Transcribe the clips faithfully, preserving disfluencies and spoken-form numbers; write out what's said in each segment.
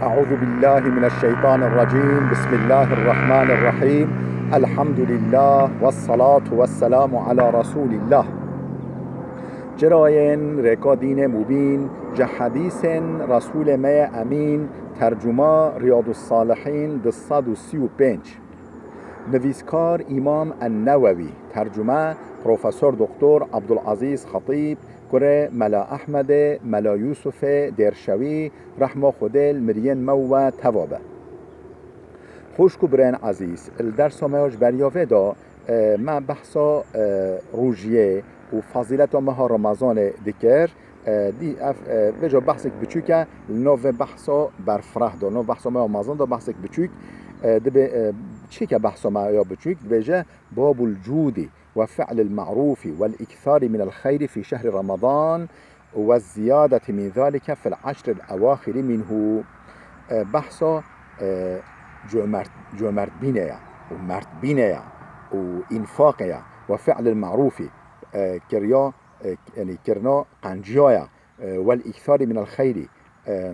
أعوذ بالله من الشيطان الرجيم. بسم الله الرحمن الرحيم. الحمد لله والصلاة والسلام على رسول الله. Çirayên rêka dînê mubîn, ji hedîsên Resûlê me yê Emîn, tercuma Riyadus Salihîn du sed û sî û pênc. Nivîskar Îmam En-Newewî, tercume Profesor Doktor Abdulazîz Xetîb, kurê Mela Ehmedê, Mela Yûsufê Dêrşewî, rehma Xwedê li miriyên me û we teva be. Xwişk û birayên ezîz, li dersa me ya ji beriya vê de, e, me behsa, e, rojiyê û fezîleta meha Remezanê dikir. E, dî ev, e, vêca behsek biçûk e, li nav vê behsa berfireh de, nav behsa me ya mezin de behsek biçûk, e, dibe, e, çi ke behsa me ya biçûk, dibêje, باب الجود وفعل المعروف والإكثار من الخير في شهر رمضان والزيادة من ذلك في العشر الأواخر منه. E, behsa, e, cömert, cömertbînê ye û mertbînê ye û înfaqê ye. Ve fi'lil ma'rûfî, e, kiriya, e, yanî kirina qenciya ye. E, vel îktarî minel xeyrî, e,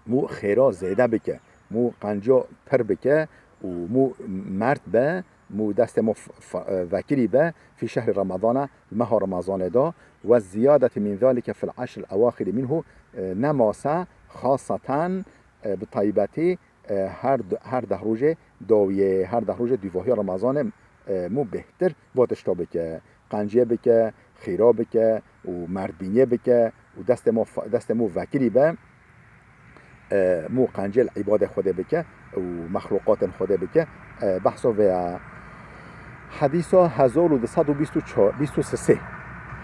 mû xêra zêde bike, mû qenciya pir bike û mû mert be, mû destê mû f-, f-, e, vekirî be, fî şehrî Remedana, meha Remezanê de, ve ziyadetî min zalike fil eşril ewaxirî minhu, e, ne mase, xaseten, e, bi taybetî, e, her d-, her deh rojê dawiyê, her deh rojê dûvahiya Remezanê, e, mû bêhtir va tişta bike, qenciyê bike, xîra bike û merdbîniyê bike û destê mû f-, destê mû vekirî be, e, mû qenciyê li îbadê Xwedê bike û mexlûqatên Xwedê bike, e, behsa vê ye. Hedîsa hezar û du sed û bîst û çar, bîst û sê.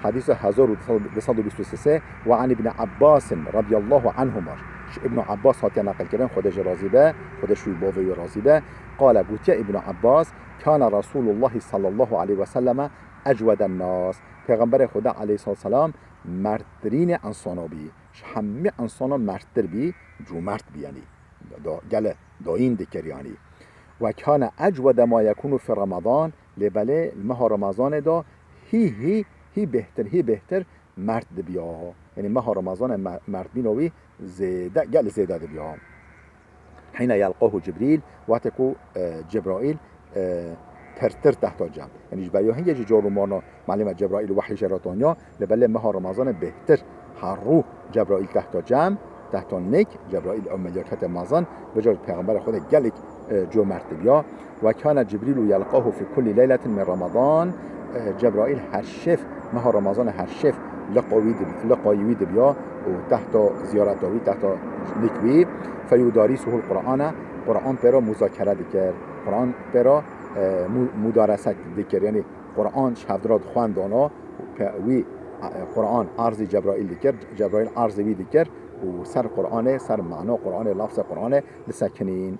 Hedîsa hezar û du sed û bîst û sê, ve an Îbni Ebbasin radiyallahu anhuma. Ji Îbnu Ebbas hatiye neqilkirin, Xwedê jê razî be, Xwedê ji wî bavê wî razî be. Qale, gotiye Îbnu Ebbas, kana Resûlullahî sallallahu aleyhi ve selleme ecweden nas. Pêxemberê Xwedê aleyhisselam merttirînê insana bî. Ji hemî insana merttir bî, cûmert bî, yanî da-, gele dayîn dikir, yanî. Ve kâne ecwede ma yekûnû fi Ramadan, lê belê li meha Remezanê de hî, hî, hî bêhtir, hî bêhtir mert dibiya. Yanî meha Remezanê me-, mertbîna wî zêde, gel zêde dibiya. Hîne yelqahu Cibrîl, wextê ku, e, Cebraîl, e, pirtir tehta cem. Yanî ji beriya hingê jî car û marna malê me Cebraîl wehy jê re daniya, lê belê meha Remezanê bêhtir her rû Cebraîl tehta cem, tehta nik, Cebraîl ew meleketê mezin, vêca Pêxemberê Xwedê gelek, e, cömert dibiya. Ve kâne Cibrîlu yelqahu fî kullî leyletin min Ramadan, e, Cebraîl her şev, meha Remezanê her şev liqa wî dib-, liqayî wî dibiya û tehta ziyareta wî, tehta nik wî, feyudarîsuhul Qur'ane, Qur'an pê re muzakere dikir. Qur'an pê re, e, mu-, mudarese dikir. Yanî Qur'an ji hevdira dixwendana, pe-, wî, e, Qur'an erzî Cebraîl dikir, Cebraîl erzî wî dikir û ser Qur'anê, ser mana Qur'anê, lafzê Qur'anê disekinîn.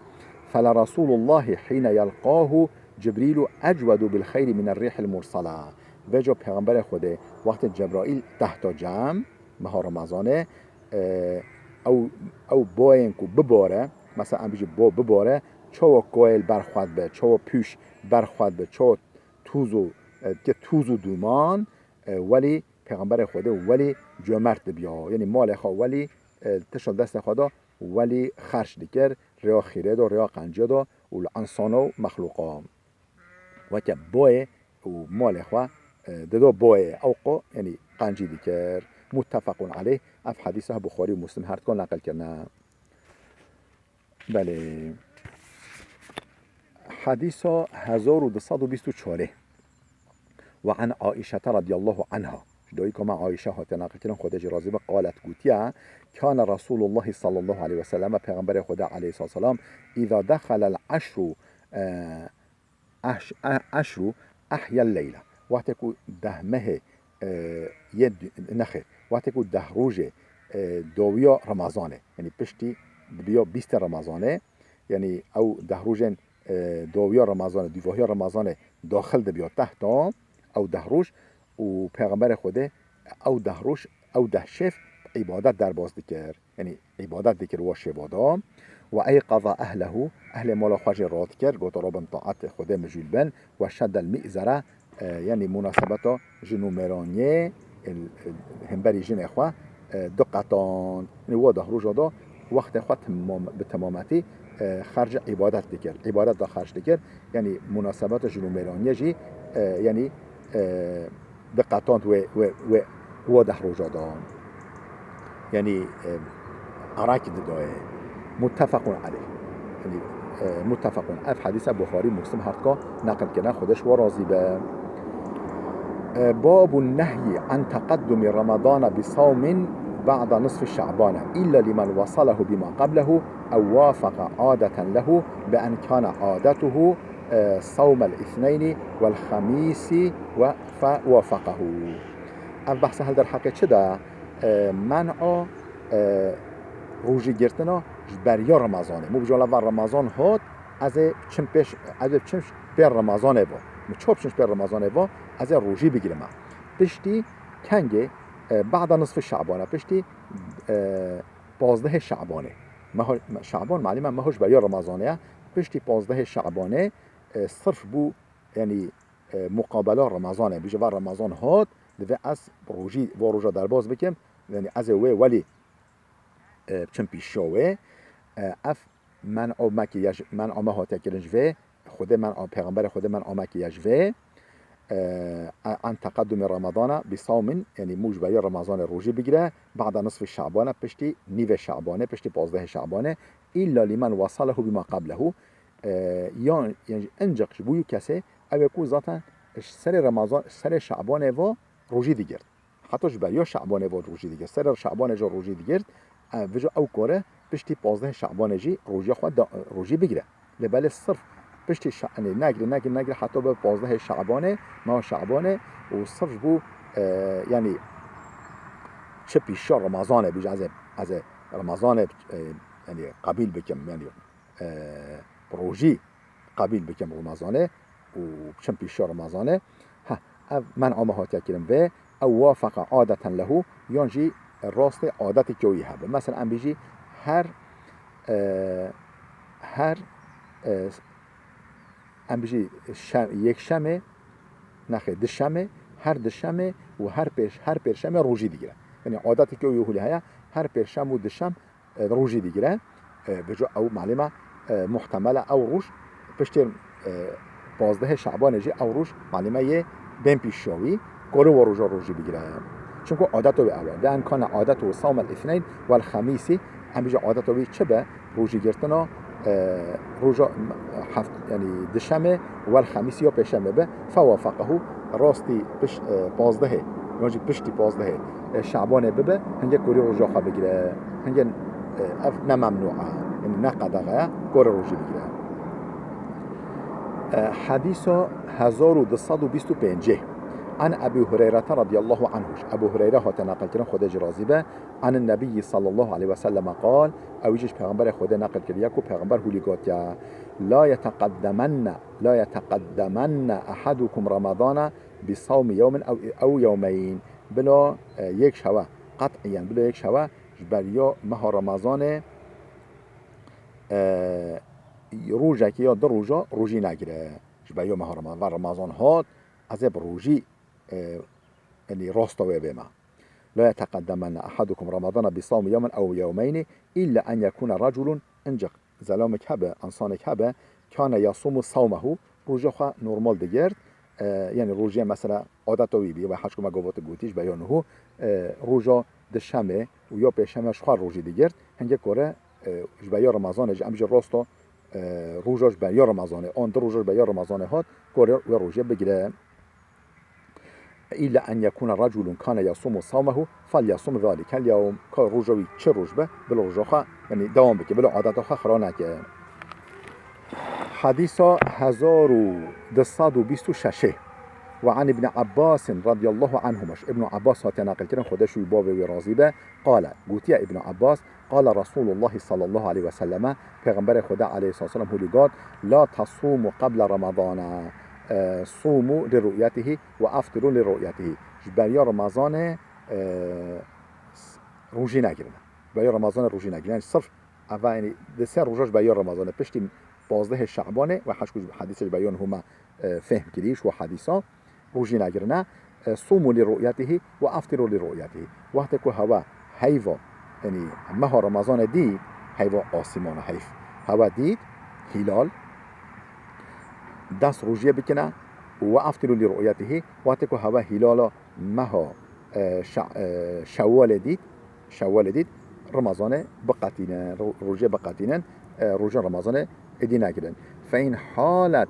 Fele Resûlullahî hîne yelqahu Cibrîlu ecwedu bil xeyrî mine rîhil mursala. Vêca Pêxemberê Xwedê wextê Cebraîl tehta cem, meha Remezanê, e, ew, ew boyên ku bibare, mesela em bijî bo bibare, çawa koyê li ber xwe dibe, çawa pûş ber xwe dibe, çawa tûz û, e, dike tûz û dûman, e, welî Pêxemberê Xwedê welî cömert dibiya. Yanî malê xwe welî, e, tişta destê xwe de welî xerç dikir, rêya xîrê de, rêya qenciyê de û li insana û mexlûqa. Weke boyê û malê xwe, e, dido boyê ew qo, yanî qencî dikir. Muttefequn aleyh, ev hedîsa Buxarî û Muslim her dukan neqil kirine. Belê. Hedîsa hezar û du sed û bîst û çarê. Ve an Aîşete radiyallahu anha. Ji dayika me Aîşe hatiye neqilkirin, Xwedê jê razî be, qalet, gotiye, kâne Resûlullahî sallallahu aleyhi ve selleme, Pêxemberê Xwedê aleyhissalatu vesselam, îza dexelel eşru, e, eş-, e-, eşru ehyel leyla. Wextê ku deh mehê, e, yê du-, nexêr, wextê ku deh rojê, e, dawiya Remezanê, yanî piştî dibiya bîstê Remezanê, yanî ew deh rojên, e, dawiya Remezanê, dûvahiya Remezanê daxil dibiya tehta ew deh roj û Pêxemberê Xwedê ew deh roj, ew deh şev îbadet derbas dikir. Yanî îbadet dikir wa şêva de. Ve eyqaza ehlehu, ehlê mala xwe jê radikir, gota, Rabin, taetê Xwedê mijûl bin, ve şeddel mîzere, e, yanî munasebeta jin û mêraniyê, e, e, hemberî jinê xwe, e, diqetan. Yanî wa deh roja de wextê xwe temam, bi temametî, e, xercê îbadet dikir. Îbadet de xerc dikir. Yanî munasebeta jin û mêraniyê jî, e, yanî, e, diqetand wê, wê, wê, wê deh roja de. Yanî, e, arakî didayê. Muttefaqun aleyh. Yanî, e, muttefaqun. Ev hedîse Buxarî, Muslim her dika neqil kirine, Xwedê ji wan razî be. E, باب النهي عن تقدم رمضان بصوم بعد نصف شعبان إلا لمن وصله بما قبله أو وافق عادة له بأن كان عادته، e, صوم الاثنين والخميس و فوافقه. Ev behsa hil derheqê çi de? E, men'a, e, rojî girtina ji beriya Remezanê. Min bêje, la va Remezan hat, ez ê biçim pêş, ez ê biçim pê Remezanê va. Min çawa biçim pê Remezanê va, ez ê rojî bigirime. Piştî kengê, e, ba'da nisfî Şabanê, piştî, e, pazdehê Şabanê. Meha, Şaban, malûm e, meha ji beriya Remezanê ye. Piştî pazdehê Şabanê, e, sirf bû, yanî, e, muqabela Remezanê. Bêje va Remezan hat, divê ez rojî, va roja derbas bikim. Yanî ez ê wê welî, e, biçim pîşiya wê. E, ev men'a me kiriye ji, men'a me hatiye kirin ji vê. Xwedê men'a, Pêxemberê Xwedê men'a me kiriye ji vê. E, an teqeddumê Remadana bi sawmin, yanî mû ji beriya Remezanê rojî bigire, ba'da nisfî Şabanê, piştî nîvê Şabanê, piştî pazdehê Şabanê, illa limen wasalehu bima qablehu, e, yan, yan jî encik ji bo yû kesê, ew ê ku zaten ji serê Remezan, ji serê Şabanê va rojî digirt. Heta ji beriya Şabanê va rojî digirt. Serê Şabanê jî rojî digirt. E, vêca ew kare piştî pazdehê Şabanê jî rojiya xwe da, rojî bigire. Lê belê sirf piştî şa-, yanî negire, negire, negire heta be pazdehê Şabanê, meha Şabanê û sirf ji bo, e, yanî çi pîşiya Remezanê bêje, ez ê, ez ê Remezanê, e, yanî qebîl bikim, yanî, e, rojî qebîl bikim Remezanê û biçim pîşiya Remezanê. Heh, ev men'a me hatiye kirin vê, ew wafeqa adeten lehu, yan jî rastê adetê kewî hebe. Mesela em bêjî her, e, her, e, em bêjî şe-, yekşemê, nexê, dişemê, her dişemê û her pêş-, her pêşemê rojî digire. Yanî adetê kewî hûlî heye, her pêşem û dişem e, rojî digire. E, vêca ew malûm e, e, muhtemel e ew roj piştê, e, pazdehê Şabanê jî ew roj malûm e yê bên pîşiya wî, kore wa roja rojî bigire. Çimku adeta wî ew e. Bi en kane adetu sawmel îthneyn wel xemîsî, em bêje adeta wî çi be, rojî girtina, e, roja heft-, yanî dişemê wel xemîsî ya pêşemê be, fewafeqehu, rastî piş-, e, pazdehê, yan jî piştî pazdehê, e, Şabanê bibe, hingê korî roja xwe bigire. Hingê, e, ev ne memnû e, yanî ne qedexe ye, korê rojî bigire. E, hedîsa hezar û du sed û bîst û pêncê. An Ebî Hureyrete radiyallahu anhu. Ebû Hureyre hate neqil kirin, Xwedê jî razî be. An Nebiyyi sallallahu aleyhi ve selleme qal, ew jî ji Pêxemberê Xwedê neqil kiriye ku Pêxember hûlî gotiye, "La yeteqeddemenne, la yeteqeddemenne ehadukum Ramadana bi sawmi yewmin ew, ew yewmeyn." Bila, e, yek şewe, qet'iyen bila yek şewe ji beriya meha Remezanê, e, rojekê ya du roja rojî negire. Ji beriya meha Rema-, va Remezan hat, ez ê bi rojî, e, yanî rasta wê bême. "La yeteqeddemenne ehadukum Ramadana bi sawmi yewmin ew yewmeyni illa en yekune reculun", encik zelamek hebe, insanek hebe, "kane yasumu sawmehu", roja xwe normal digirt. E, yanî rojê mesela adeta wî bî, wê heşku me govot gotî ji beriya nuhu, e, roja dişemê û ya pêşemê ji xwe rojî digirt. Hingê kore, e, ji beriya Remezanê jî em jî rasta, e, roja ji beriya Remezanê, an du roja ji beriya Remezanê hat, kore wê rojê bigire. "Illa en yekune reculun kane yasumu sawmehu, felyasum zalikel yewm." Ka roja wî çi roj be, bila roja xwe, yanî dewam bike, bila adeta xwe xira neke. Hedîsa hezar û du sed û bîst û şeş. Ve an Îbni Abbasin radiyallahu anhuma. Ji Îbnu Abbas hatiye neqil kirin, Xwedê ji wî bavê wî razî be. Qale, gotiye Îbnu Abbas, Qala Resulullahi sallallahu aleyhi ve selleme, Pêxemberê Xwedê aleyhissalatu vesselam hûlî got, "La tasumu qebla Ramadana, e, sumu li ru'yetihi ve aftiru li ru'yetihi." Ji beriya Remezanê, e, s-, rojî negirine. Ji beriya Remezanê rojî negirine. Yanî sirf eva, yanî di sê roja ji beriya Remezanê, piştî pazdehê Şabanê, wê heşku hedîsê ji beriya nuhu me, e, fehm kirî, ji we hedîsa, rojî negirine, e, sumu li ru'yetihi ve aftiru li ru'yetihi. Wextê ku hewa heyva, yanî meha Remezanê dî, Heyva asîmana heyf. Hewa dît, hîlal, dest rojiyê bikine û we eftirû lî ru'yetihî, wextê ku hewa hîlala meha, e, şe-, e, şewalê dît, şewalê dît, Remezanê biqetînin, ro-, rojiyê biqetînin, e, rojên Remezanê êdî negirin. Fe in halet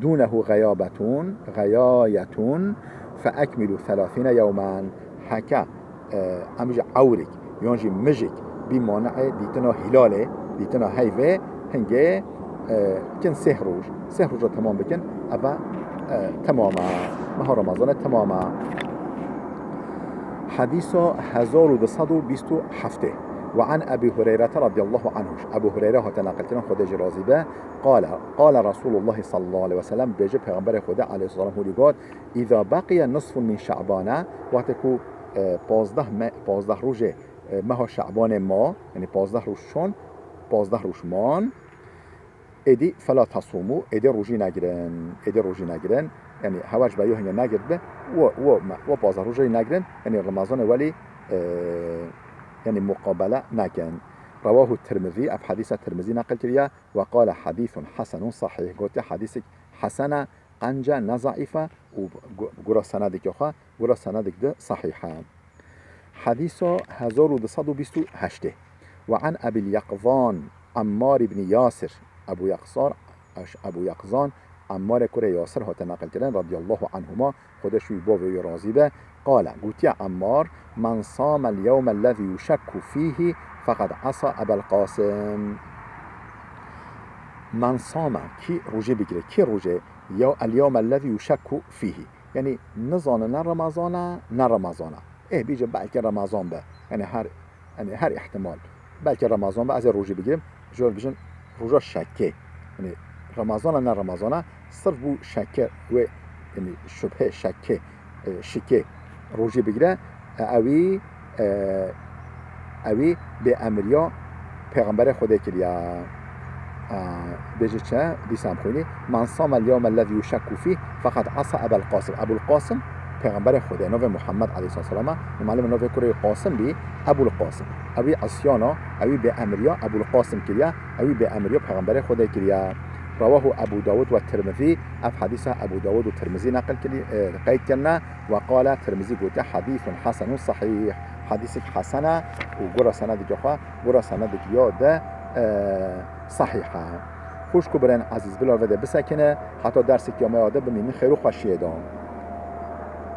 dûnehu xeyabetûn, xeyayetûn, fe ekmîlû thelathîne yewmen. Heke, e, em bêjin ewrêk, yan jî mijik bî mane'ê dîtina hîlalê, dîtina heyvê, hingê, e, bikin sêh roj. Sêh roja temam bikin, eve, e, temam e. Meha Remezanê temam e. Hedîsa hezar û du sed û bîst û heftê. Ve an Ebî Hureyrete radiyallahu anhu. Ebû Hureyre hate neqilkirin, Xwedê jî razî be. Qale, qale Resûlullahî sallallahu aleyhi ve sellem, bêje Pêxemberê Xwedê aleyhisselam hûrî got, "Îza beqiye nisfun min Şe'bane", wextê ku, e, pazdeh me-, pazdeh rojê, e, meha Şe'banê ma, yanî pazdeh roj çûn, pazdeh roj man, êdî fela tasûmû, êdî rojî negirin, êdî rojî negirin. Yanî hewa ji ber yo hingê negirtbe, wo, wo me, wo pazdeh rojî negirin, yanî Remezanê welî, e, yanî muqabele nekin. Rewahu Tirmizî, ev hedîsa Tirmizî neqil kiriye, ve qale hedîsun hesenun sahîh, gotiye hedîsek hesen e, qenc e, ne zeîf e û gu-, gura senedekê xwe, gura senedek de sahîh e. Hedîsa hezar û du sed û bîst û heştê. Ve an Ebil Yeqzan Emmar ibn Yasir. Ebu Yeqzan, eş-, Ebu Yeqzan Emmarê kurê Yasir hate neqilkirin, radiyallahu anhuma, Xwedê ji wî bavê wî razî be. Qale, gotiye Emmar, "Men samel yewmellezî yuşekku fîhî feqed asa Ebel Qasim." Men same, kî rojê bigire, kî rojê, yew, el yewmellezî yuşekku fîhî. Yanî nizane ne Remezan e, ne Remezan e. Ê, bîje belkî Remezan be. Yanî her, yanî her îhtimal. Belkî Remezan be, ez ê rojî bigirim. Ji wan bijin roja şekê. Yanî Remezan e, ne Remezan e. Sirf bû şeke wê, yanî şubhe, şekê, e, şikê rojî bigire. E, ewî, e, ewî bê emriya Pêxemberê Xwedê kiriye. E, bêje çi? Dîsa em xwînî. "Men samel yewmellezî yuşekku fîh feqed asa Ebel Qasim." Ebul Qasim, Pêxemberê Xwedê, novê Muhammed aleyhisselam e. Malum novê kurê Qasim bî, Ebul Qasim. Ewî isyana, ewî bê emriya Ebul Qasim kiriye, ewî bê emriya Pêxemberê Xwedê kiriye. Rewahu Ebu Dawud ve Tirmizî, ev hedîsa Ebu Dawud û Tirmizî neqil kiriye, e, qeyd kirine. Ve qale, Tirmizî gotiye, "Hedîsun hesenun sahîh." Hedîsek hesen e û gura senedekê xwe, gura senedek ya de, e, sahîh e. Xwişk û birên ezîz, bila vê de bisekine, heta dersek ya me ya de bimînin xêr û xweşiyê de.